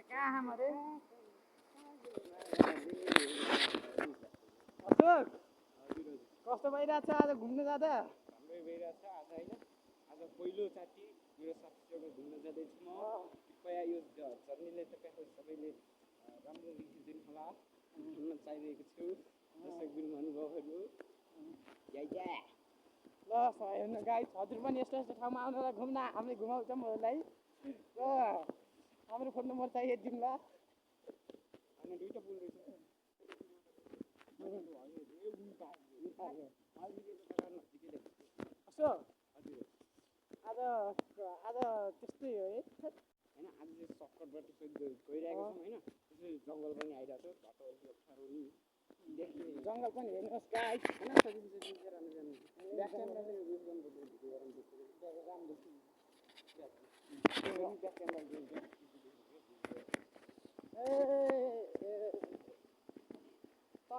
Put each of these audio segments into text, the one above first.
कहाँ मरे अशोक कस्तो भइरहेछ आज घुम्न जाँदा राम्रै भइरहेछ आज होइन आज पहिलोचोटि मेरो साथीसँग घुम्न जाँदैछु म कृपया यो जर्नीले तपाईँहरू सबैले राम्रो लिखिदिनु होला भन्न चाहिरहेको छु दर्शक बिन अनुभवहरू ल हेर्नु गाइस हजुर पनि यस्तो यस्तो ठाउँमा आउनुलाई घुम्न हामीले घुमाउँछौँहरूलाई र हाम्रो फोन नम्बर चाहिए दिउँला अनि दुईटा पुल रहेछ असो आज आज त्यस्तै हो है होइन आज चाहिँ सर्टकटबाट त्यसरी गइरहेको छौँ होइन त्यसरी जङ्गल पनि आइरहेको छ बाटो अलिक अप्ठ्यारो नि देखिने जङ्गल पनि हेर्नुहोस् गाइस होइन सजिलो ब्याक क्यामेराले युज गर्नुपर्छ भिडियो राम्रो ब्याक क्यामेरा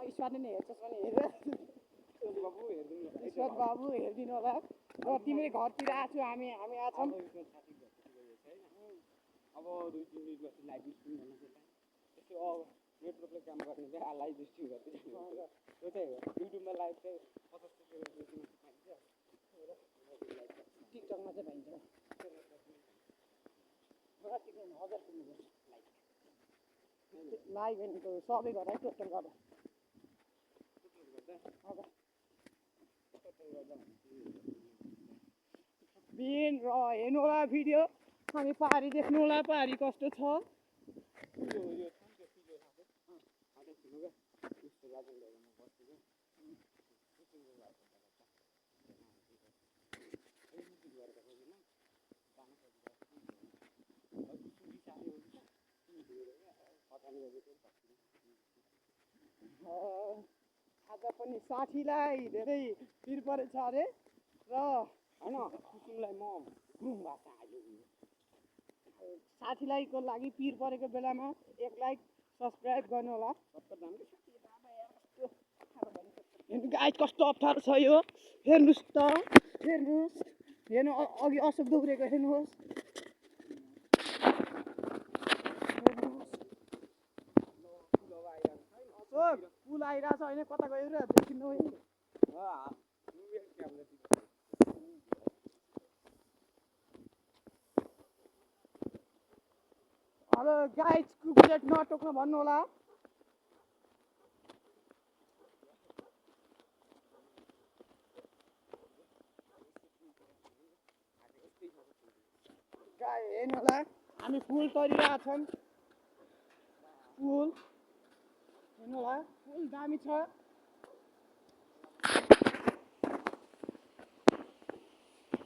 ईश्वरले नै हेर्छस् भने हेर बाबु हेरिदिनु ईश्वर बाबु हेरिदिनु होला र तिमीले घरतिर आएको छु हामी आछौँ अब 2-3 मिनट पछि लाइभ स्ट्रिम गर्न चाहिँ त्यस्तो अब नेटवर्कले काम गर्ने चाहिँ लाइभ स्ट्रिम गर्दै त्यो चाहिँ हो युट्युबमा लाइभ चाहिँ 50 टिकटकमा चाहिँ पाइन्छ लाइभ हेर्नुको सबै घर है टोटल गर्दा बिन र हेर्नु होला भिडियो हामी पहाडी देख्नु होला पहाडी कस्तो छ आज पनि साथीलाई धेरै पिर परेछ अरे र होइन कुसुमलाई म घुम भाषा हाल्यो साथीलाईको लागि पिर परेको बेलामा एक लाइक सब्सक्राइब गर्नु होला गाइस कस्तो अप्ठ्यारो छ यो हेर्नुहोस् त हेर्नु अघि अशोक दौडेको हेर्नुहोस् अशोक पुल आइरहेछ होइन कता गयो र देखिनु हेलो गाइस कुकुरले नटोक्न भन्नु होला गाई हेर्नु होला हामी फुल तरिरहेछौँ फुल हेर्नु होला फुल दामी छ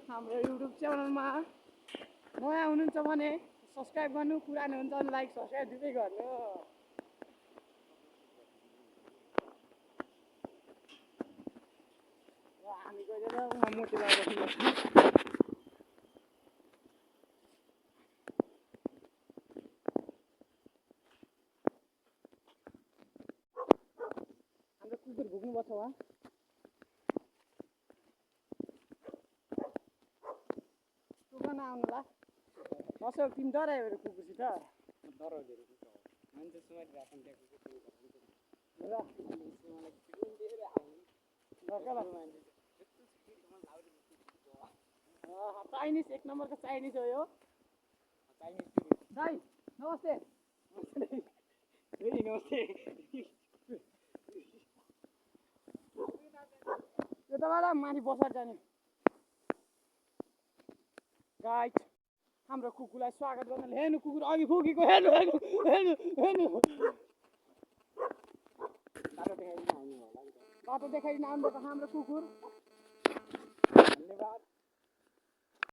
हाम्रो युट्युब च्यानलमा नयाँ हुनुहुन्छ भने सब्सक्राइब गर्नु पुरानो हुन्छ भने लाइक सब्सक्राइब दिँदै गर्नु र हामी गएर उहाँ मोटी लगाएर हाम्रो कुकुर भुक्नुपर्छ वा सुगन आउनुला अशोक तिमी डरायो अरे कुकुरसित डराउँदो मान्छे सुमाइरहेको चाइनिज एक नम्बरको चाइनिज हो यो दाइ नमस्ते नमस्ते यो तपाईँलाई माथि बसार जाने गाइस हाम्रो कुकुरलाई स्वागत गर्नु हेर्नु कुकुर अघि पुगेको हेर्नु बाटो देखाइदिन आउनु हाम्रो कुकुर धन्यवाद